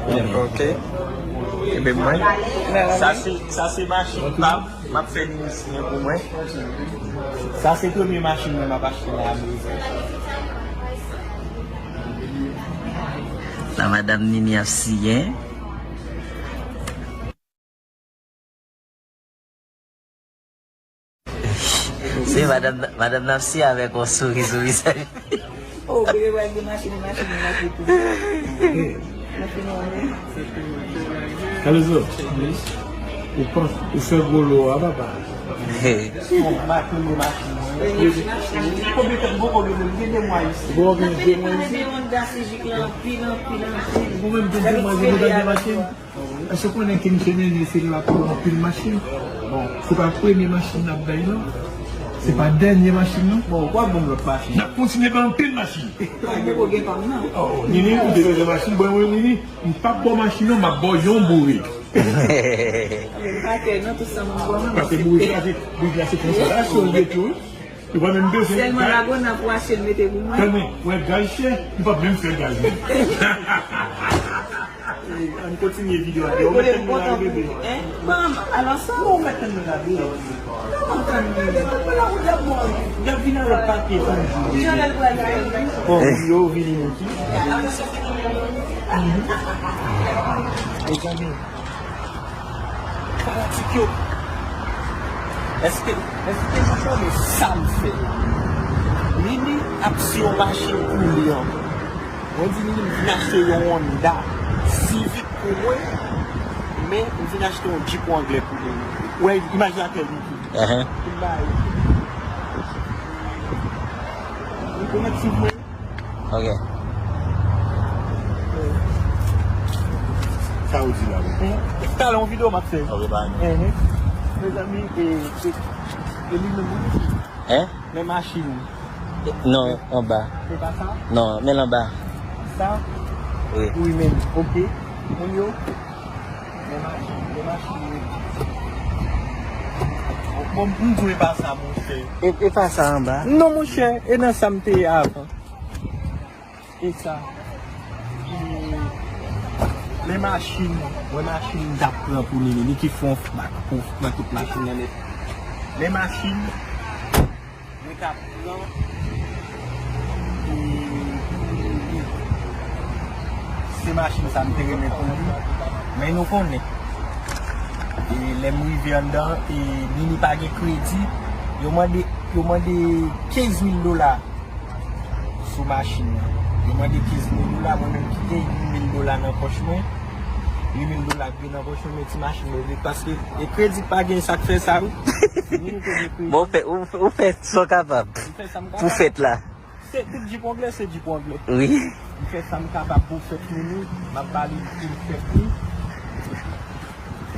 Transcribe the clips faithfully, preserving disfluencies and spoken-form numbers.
Ok. Ebyen mwen, sa se, sa se machin pa m, m ap fè li siyen pou mwen. Sa se premye machin mwen m ap achte nan Amerik. La madanm Nini ap siyen. Se madanm, madanm nan si avèk yon souri sou vizaj. Oh, bebe pral gen machin, machin, machin tou. Machin, machin. Kalezo, ou panse, ou fè gwo lo a, papa. Bon, m pa konn machin, mwen. Konbyen tan m poko gen, m gen de mwa isi. Bon, gen de mwa isi. Mwen gen Honda Civic la, anpil, anpil, anpil. Ou menm gen de mwa, gen de machin. Èske w konnen ke misye Nene se li k ap pran anpil machin? Bon, se pa premye machin n ap bay non. Se pa dènye machin non. Bon, w ap ban m lòt machin. N ap kontinye bay anpil machin. Mwen gen pa m nan. Oh, Nini, ou te bezwen machin? Bon, mwen, Nini, m p ap ba w machin non, m ap ba w yon bourik. Mwen pa kè nan tout sa mwen ba w. Paske bourik la, se, bourik la, se konsolasyon l ye tou. Ou pa menm bezwen. Sèlman Lagonav pou achte l mete pou mwen. Tande, wè gaz chè, nou p ap menm fè gaz nou. Ann kontinye videyo a. Yo mete m nan bebe. Hein? Bon, alò sa. Non, ou mete m nan bebe. Kòman tann li? Mwen la ou dèk mwa. Dèk vin avèk papye pou m jwe. Jan lè l pral la. Bon, yo vini Niki. Mezanmi. Fanatik yo, èske, èske nou konnen sa m fè? Nini ap si yon machin pou li an. Mwen di Nini m vin achte yon Honda Civic pou mwen, men m vin achte yon Jeep Wrangler pou Nini. Wè, imaj la klè Niki. Vin ba yo. Ou konèt sou mwen. Ok. Sa ou di la, wi. Talè yon videyo m ap fè. Ok, pa gen. Mezanmi, e, e, e li menm, wi. Hein? Men machin. Non, anba. Se pa sa? Non, men l anba. Sa? Wi. Wi, men. Ok. Moun yo. Men machin, men machin, wi. Bon, m di w e pa sa, monchè. E, e pa sa anba? Non, monchè, e nan sa m te ye avan. E sa. E, men machin, mwen machin m t ap pran pou Nini, Niki fè yon bak pou pran tout machin nan nèt. Men machin, mwen t ap pran, e, se machin sa m te renmen pou li, men nou konnen. E lè m rive anndan, e Nini pa gen kredi, yo mande, yo mande kenz mil dola sou machin nan. Yo mande kenz mil dola, mwen menm ki gen uit mil dola nan pòch mwen. Uit mil dola k gen nan pòch mwen, men ti machin mwen vle, paske e kredi pa gen sa k fè sa, wi. Nini te gen kredi. Bon, ou fè, ou, ou fè sa w kapab pou fèt la. Se tout Jeep Wrangler, se Jeep Wrangler. Wi. M fè sa m kapab pou fèt Nini, m ap ba li pou fèt li.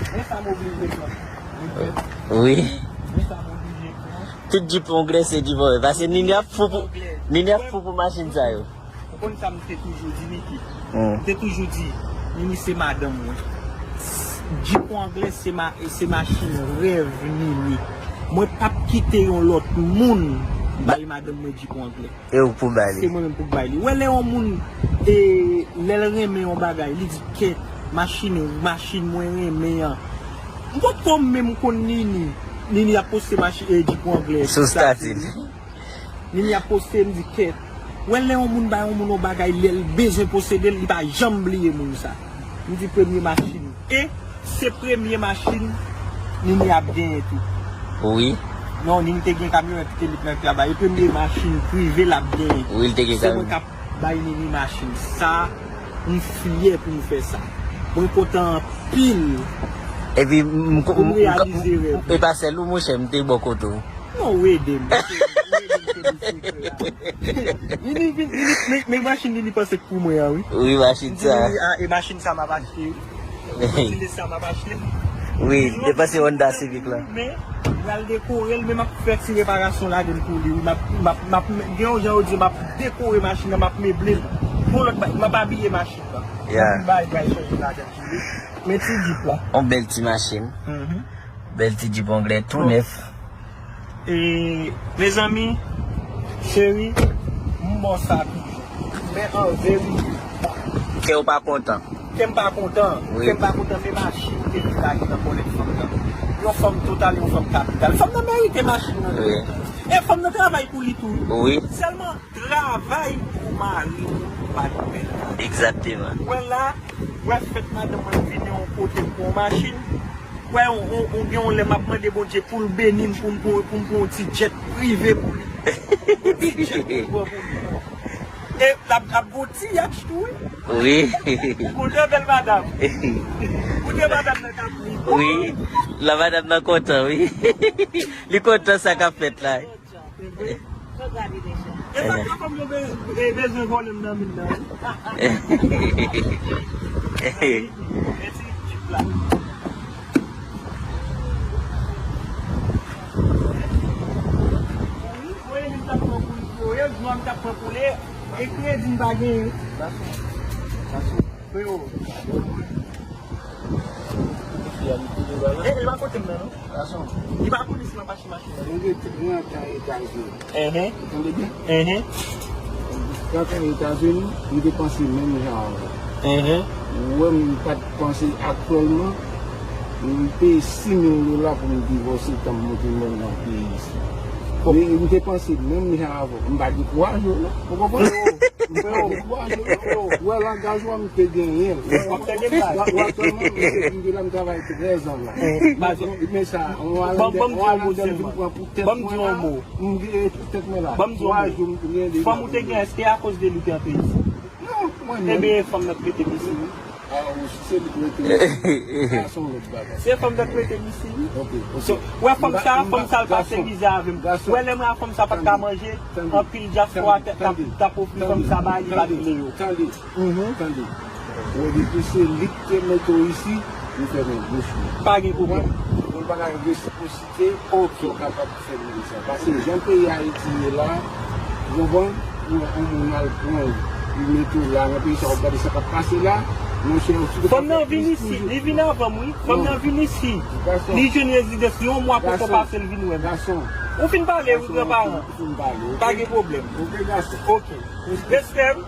Men sa m oblije pran. Wi. Men sa m oblije pran. Tout Jeep Wrangler se Jeep Wrangler. Paske Nini ap fou pou, Nini ap fou pou machin sa yo. Ou konn sa m te toujou di, Niki? Hmm. M te toujou di, Nini se madanm mwen. Jeep Wrangler se ma-, se machin rèv Nini. Mwen p ap kite yon lòt moun bay madanm mwen Jeep Wrangler. E ou k pou bay li? Se mwen menm pou k bay li. Wè lè yon moun, e, lè l renmen yon bagay, li di, "Kèt, machin, machin mwen renmen an." M potko menm konn Nini. Nini ap poste machin, e, Jeep Wrangler sou statut li. Nini ap poste, m di, "Kèt." Wè lè yon moun bay yon moun yon bagay, lè l bezwen posede l, li pa janm bliye moun sa. M di, "Premye machin." E se premye machin Nini ap genyen tou. Wi. Non, Nini te gen kamyonèt ki te met nan travay. E premye machin prive l ap genyen. Wi, li te gen kamyonèt. Se mwen k ap bay Nini machin. Sa, m fyè pou m fè sa. Mwen kontan anpil. Epi, m, m, pou m, m reyalize rèv. E pa sèl ou, monchè, m te bò kote w. Non, ou ede m. Ou ede m fè misye fè la. Nini vin, Nini, men, men machin Nini panse k pou mwen an, wi. Wi, machin sa. Nini, a, e machin sa m ap achte, wi. Machin sa m ap achte. Wi, depanse Honda Civic la. Men, m pral dekore l, men m ap fè ti reparasyon ladan l pou li, wi. M ap, m ap, m ap, gen yon jan yo di, m ap dekore machin nan, m ap meble l. Bon, lòt bagay, m ap abiye machin nan. Yeah. Anpil bagay pral chanje ladan l pou li. Men ti Jeep la. Yon bèl ti machin. Mhm. Bèl ti Jeep Wrangler tou nèf. E, mezanmi, cheri, m ba w sa toujou. Men an verite. Kè w pa kontan. Ke m pa kontan, ke m pa kontan, se machin ke li lage nan kòlèt fanm nan. Yon fanm total, yon fanm kapital. Fanm nan merite machin nan. E fanm nan travay pou li tou. Sèlman travay pou mari w pa t bèl. Egzakteman. Wè la, wè fèt madanm mwen vini yon kote pou yon machin. Wè, on, on, on, gen yon lè m ap mande Bondye pou l beni m, pou m, pou, pou m pran yon ti jet prive pou li. Yon ti jet pou m pran pou li. E l ap, ap gon ti yach tou, wi. Wi. Gon de bèl madanm. Gon de madanm nan k ap ri. Wi. La madanm nan kontan, wi. Li kontan sa k ap fèt la. E sa k fè fanm yo be-, be-, bezwen vòlè m nan min nan, wi. Mèsi, jip la. Wi, voye li m t ap pran pou li, voye jwa m t ap pran pou li, e kredi m pa genyen. Freo. E, e pa kote m nan, non. Li pa konnen si m ap achte machin nan. Mwen gen trant an Etazini. Ou tande byen? Trant an Etazini, m te panse menm jan avè w. Ou wè, m pa t panse aktyèlman, m peye sis mil dola pou m divòse tan m monte menm nan peyi isi. Men m te panse menm jan avè w. M pa dekouraje w, non. Ou konprann? M pa dekouraje w, non. Ou wè langaj ou a, m te genyen l. Ou wè, aktyèlman, m se vin de la, m travay trèz an la. Men sa, on Alandè, on Alandè m vin pran pou tèt mwen la. M gen pou tèt mwen la. Twa jou m gen deja. Fanm ou te gen, èske akoz de li te antre isit? Non, mwen menm. Ebyen, fanm nan k mete m isit. A, ou, si se li k mete m isit, sa se yon lòt bagay. Se fanm nan k mete m isit, wi. Ok, ok. So, wè fanm sa, fanm sa l pase mizè avè m. Wè lè m wè fanm sa pa t ka manje, anpil dyaspora t ap, t ap ofri fanm sa ba li, li pa t vle yo. Tande, tande. Wè, depi se li k te mete w isi, ou fèmen bouch ou. Pa gen pwoblèm. Ou pa ka resposite, ok, ou kapab fè moun sa. Paske jan peyi Ayiti ye la, ou konprann, pou yon moun al pran w, li mete w la, nan peyi sa, w ap gade sa k ap pase la, monchè, ou si te ka fè plis toujou. Fanm nan vin isi, li vin avan m, wi. Fanm nan vin isi. Li jwenn rezidans, li yon mwa poko pase, li vin wè m. Ou fin pale, wi, granparan. Pa gen pwoblèm. Ok, gason. Ok. Respè m.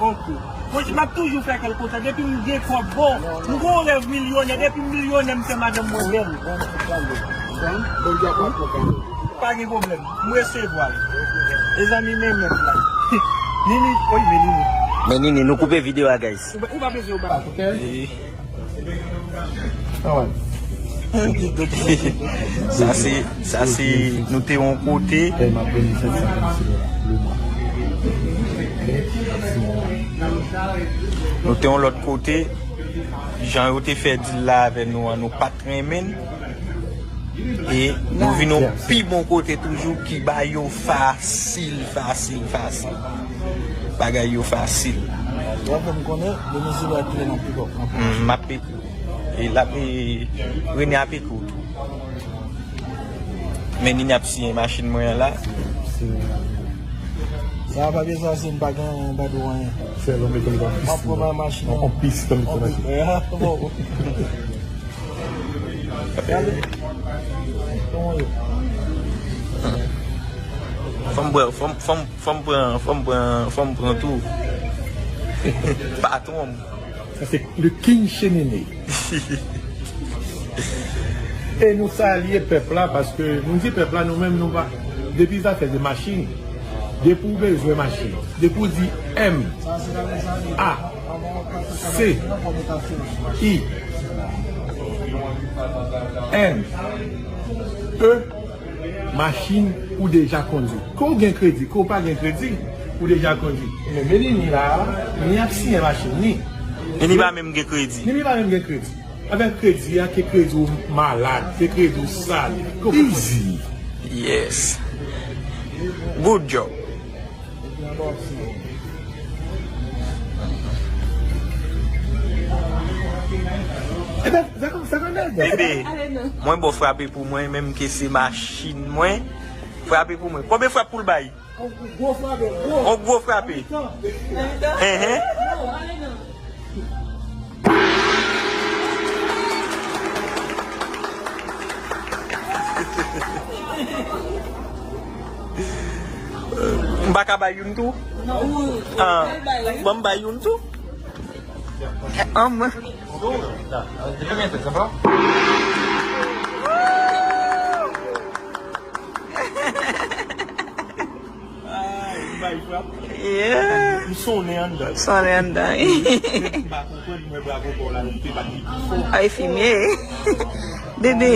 Ok. Mwen, m ap toujou fè kè l kontan. Depi m gen kòb, bon, m gon rèv milyonè. Depi m milyonè, m fè madanm mwen bèl. Pa gen pwoblèm. M resevwa l. Mezanmi, men mèt la. Nini, oy, men Nini. Men Nini, nou koupe videyo a, guys. Ou pa, ou pa bezwen yo ba. Sa se, sa se, nou te yon kote. Nou te yon lòt kote. Jan yo te fè dil la avè nou an, nou pa t renmen l. E nou vin yon pi bon kote toujou ki ba yo fasil, fasil, fasil. Bagay yo fasil. W ap fè m konnen, demen se lè kle nan pikòp. Mm, m ap ekri w. E l ap, e, Rene ap ekri w tou. Men Nini ap siyen machin mwen an la. Sa pa bezwen si m pa gen anyen, m pa di w anyen. Sèl ou mete l nan pis. M ap pran machin nan. Nan pis, tankou machin. Bon. Fò m pran, fò m, fò m, fò m pran, fò m pran, fò m pran tou. Patwon m. Sa se le King Chenene. E nou salye pèp la, paske nou di pèp la, nou menm nou pa, depi zafè de machin, depi w bezwen machin, depi w di M, A, C, I, N, E, machin, ou deja kondui. Ke w gen kredi, ke w pa gen kredi, ou deja kondui. Men, men Nini la, Nini ap siyen machin ni. Nini pa menm gen kredi. Nini pa menm gen kredi. Avèk kredi a, ke kredi w malad, ke kredi w sal. Easy. Yes. Good job. Bebe, mwen bon frape pou mwen, menm ke se machin mwen. Frape pou mwen. Konbyen frap pou l bay? On gwo frape. On gwo frape. Enhen. M pa ka bay youn tou? Ah, ban m bay youn tou. Anmwe. Yeah. M sonnen anndan. Sonnen anndan. M pa konprann, mwen bravo pa w la, nou te bat li pi fò. Ay, fimye. Bebe.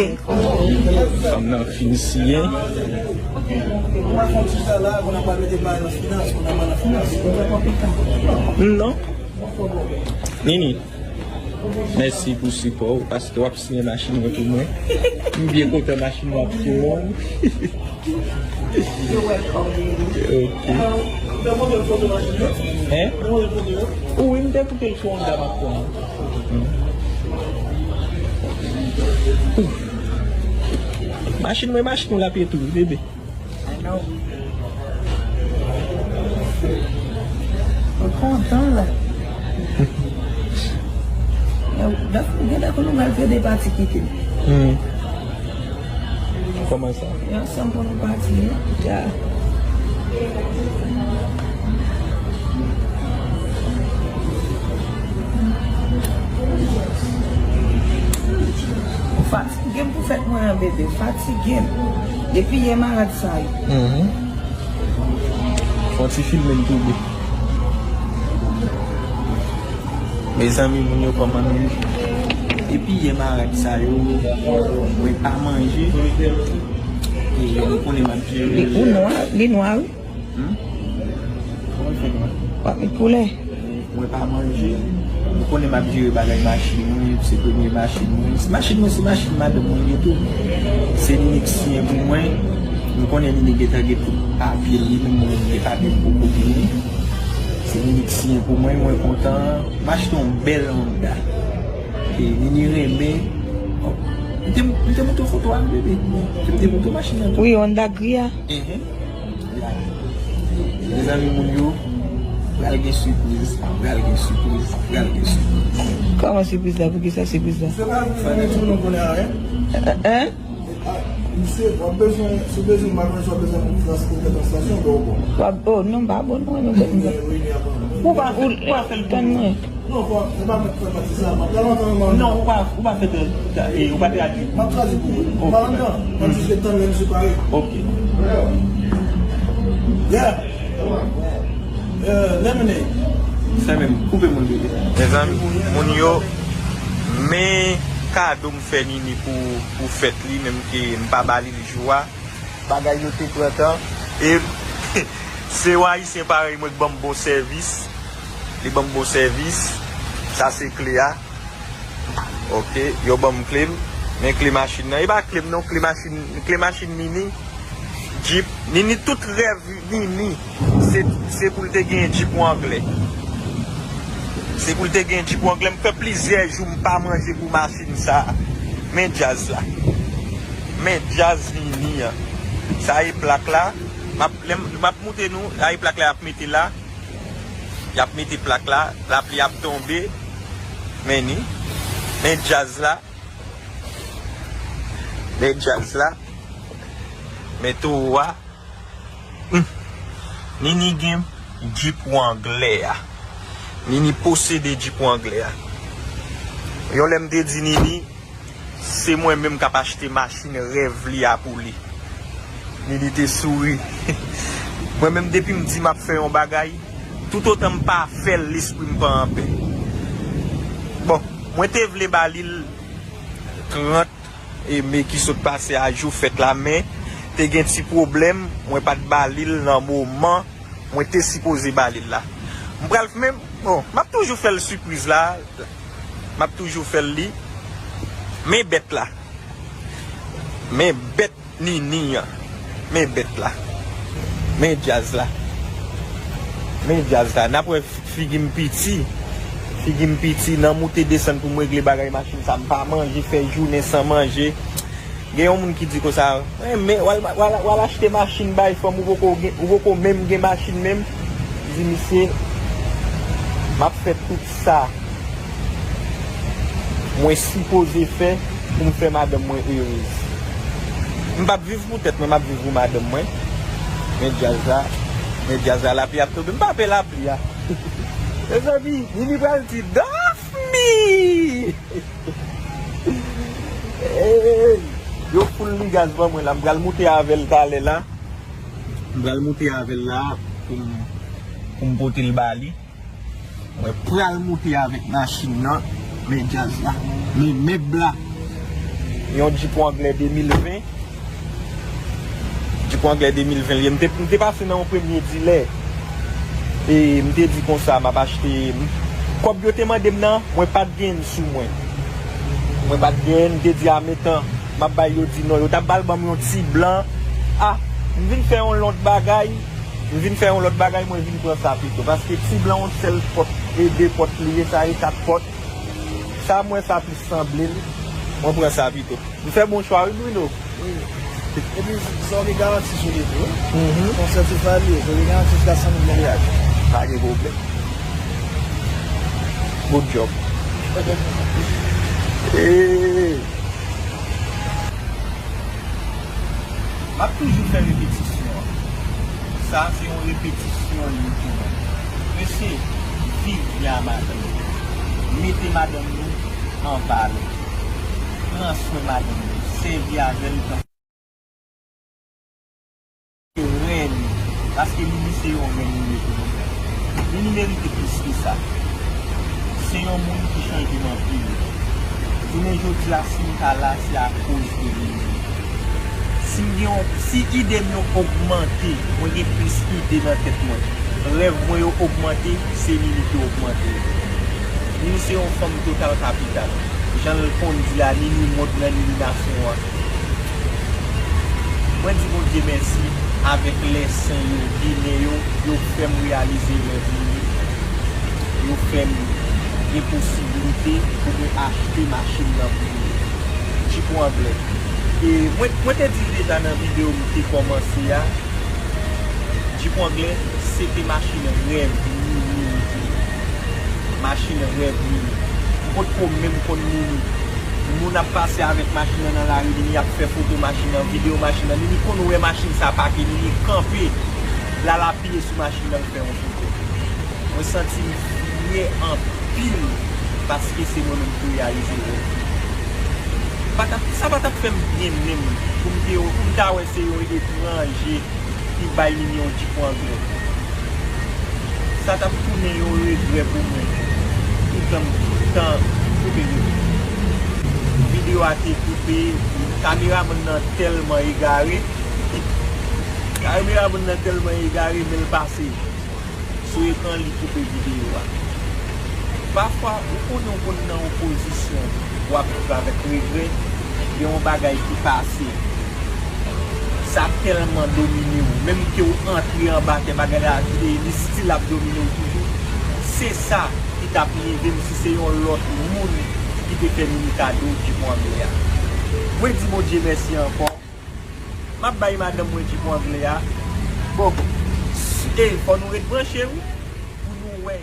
Fanm nan fin siyen. Non. Nini, mèsi pou sipò w, paske w ap siyen machin mwen pou mwen. M byen kontan machin mwen ap siyen. You're welcome, baby. Ok. Hein? Wi, m te kite l sou Honda m ap pran. Machin mwen, machin ou l ap ye tou, bebe. I know. Mwen kontan la. Gen lè kou nou pral fè de pati kite. Hmm. Kòman sa? Yo ansanm pou nou pati, wi. Ya. Ou fatige m pou fèt mwen an, bebe. Fatige m. Depi yè marad sa yo. Mhm. Fon ti filme m tou, bebe. Mezanmi, moun yo kòman nou ye? Depi yè marad sa yo, mwen pa manje. E mwen konnen m ap jere. Li ou nwa, li nwa, wi. Hmm? Kòman l fè nwa? W ap met koulè. Mwen pa manje. Mwen konnen m ap jere bagay machin mwen, se premye machin mwen. Se machin mwen, se machin madanm mwen li ye tou. Se li ki siyen pou mwen. Mwen konnen li gentan gen tout papye li, menm mwen menm gen papye m poko genyen. Se li ki siyen pou mwen, mwen kontan. M achte yon bèl Honda. E Nini renmen. M te, m te montre w foto a, bebe. M te montre w machin nan tou. Wi, Honda gri a. Mhm. Mezanmi, moun yo, pral gen sipriz, pral gen sipriz, pral gen sipriz. Kòman sipriz la? Poukisa sipriz la? Fanatik nou konnen anyen. Hein? Ah, misye, w ap bezwen, si w bezwen, m pa konnen si w ap bezwen pou transpòtè nan estasyon, ben w bon. W ap, oh, non, m pa bon, non, non, non. Ou pa, ou pa fè l tann mwen. Non, fò, se pa mwen ki fè pati sa. M ap pale antan, man. Non, ou pa, ou pa fè tradui, e, ou pa tradui. M ap tradui pou ou. Ok. M pa anndan. M ap jis ret tann lè misye pare. Ok. Yeah. Euh, Lemonade. Sa menm, koupe moun bebe. Mezanmi, moun yo, men kado m fè Nini pou, pou fèt li, menm ke m pa ba li l jou a. Bagay yo te pran tan. E se yon Ayisyen parèy mwen k ban m bon sèvis. Li ban m bon sèvis. Sa se kle a. Ok, yo ban m kle m. Men kle machin nan. E pa kle m non, kle machin, kle machin Nini. Jeep. Nini, tout rèv Nini, se, se pou l te gen Jeep Wrangler. Se pou l te gen Jeep Wrangler. M fè plizyè jou m pa manje pou machin sa. Men djaz la. Men djaz Nini an. Sa e plak la. M ap, lè m, m ap montre nou, sa e plak la y ap mete la. Y ap mete plak la, lapli ap tonbe. Men ni. Men djaz la. Men djaz la. Men towo a. Hmm. Nini gen Jeep Wrangler a. Nini posede Jeep Wrangler a. Yon lè m te di Nini, se mwen menm k ap achte machin rèv li a pou li. Nini te souri. Mwen menm, depi m di m ap fè yon bagay, toutotan m pa fè l, lespri m pa anpè. Bon, mwen te vle ba li l trant e me ki sot pase a jou fèt la, men te gen ti pwoblèm, mwen pa t ba li l nan moman mwen te sipoze ba li l la. M pral, men, bon, m ap toujou fè l sipriz la, m ap toujou fè l li. Men bèt la. Men bèt Nini an. Men bèt la. Men djaz la. Men djaz la. N ap wè figi m piti. Figi m piti, nan moute desann pou m regle bagay machin sa. M pa manje, fè jounen san manje. Gen yon moun ki di konsa, "Renmen, w al, w al, w al achte machin bay fanm, ou poko gen, ou poko menm gen machin menm." M di, "Misye, m ap fè tout sa mwen sipoze fè pou m fè madanm mwen erez. M p ap viv pou tèt mwen, m ap viv pou madanm mwen." Men djaz la, men djaz la, lapli ap tonbe. M pa pè lapli a. Mezanmi, Nini pral di, "Dòf!" Djaz ban mwen la, m pral moute avè l talè la. M pral moute avè l la pou m, pou m pote l ba li. Mwen pral moute avèk machin nan. Men djaz la. Men mèb la. Yon Jeep Wrangler de mil ven. Jeep Wrangler de mil ven li ye. M te, m te pase nan yon premye dilè. E m te di konsa, m ap achte. Kòb yo te mande m nan, mwen pa t gen sou mwen. Mwen pa t gen, m te di, a, men tan, m ap bay yo di non. Yo t ap ba l ban m yon ti blan. A, m vin fè yon lòt bagay. M vin fè yon lòt bagay, mwen vin pran sa pito. Paske ti blan yon sèl pòt, e de pòt li ye, sa e kat pòt. Sa m wè sa plis sanble l, mwen pran sa pito. M fè bon chwa wi, Bruno. Wi. Epi, sa w gen garanti sou li tou, wi. Mhm. Yon sètifika li ye, sa w gen garanti jiska san mil miliyaj. Pa gen pwoblèm. Good job. Hey. M ap toujou fè repetisyon an. Sa se yon repetisyon li ye pou mwen. Mesye, viv byen a madanm nou. Mete madanm nou an valè. Pran swen madanm nou. Sèvi avè l tankou rèn. Paske Nini se yon rèn li ye pou mwen. Nini merite plis ke sa. Se yon moun ki chanje m anpil. Jounen jodi a, si m ta la, se akoz de Nini. Si m gen yon, si ide m yo ogmante, mwen gen plis ide nan tèt mwen. Rèv mwen yo ogmante, se Nini ki ogmante yo. Nini se yon fanm total kapital. Jan l konn di a, Nini mond lan, Nini nasyon an. Mwen di Bondye mèsi avèk lè sen yo, Ginen yo, yo fè m reyalize rèv mwen yo. Yo fè m gen posiblite pou mwen achte machin nan pou mwen. Jeep Wrangler. E mwen, mwen te di l deja nan videyo m te kòmanse a, Jeep Wrangler, se te machin rèv Nini li te ye. Machin rèv Nini. M potko menm konn Nini. Moun ap pase avèk machin nan nan lari, Nini ap fè foto machin nan, videyo machin nan. Nini konn wè machin sa pake, Nini kanpe. L al apiye sou machin nan, l fè yon foto. Mwen santi m fyè anpil paske se mwen menm ki reyalize rèv. Pa t ap, sa pa t ap fè m byen menm pou m te, pou m ta wè se yon etranje ki bay Nini yon ti pwanglen. Sa t ap tounen yon regrè pou mwen. Toutan, toutan, koupe videyo. Videyo a te koupe, kameramann nan tèlman egare. Kameramann nan tèlman egare, men l pase sou ekran, li koupe videyo a. Pafwa, ou konnen w konn nan yon pozisyon, w ap viv avèk regrè, gen yon bagay ki pase. Sa tèlman domine w, menm ke w antre anba tè, bagay la, e, li still ap domine w toujou. Se sa ki t ap rive m si se yon lòt moun ki te fè Nini kado Jeep Wrangler a. Mwen di Bondye mèsi ankò. M ap bay madanm mwen Jeep Wrangler a. Bon, s-, e, fò nou ret branche, wi, pou nou wè.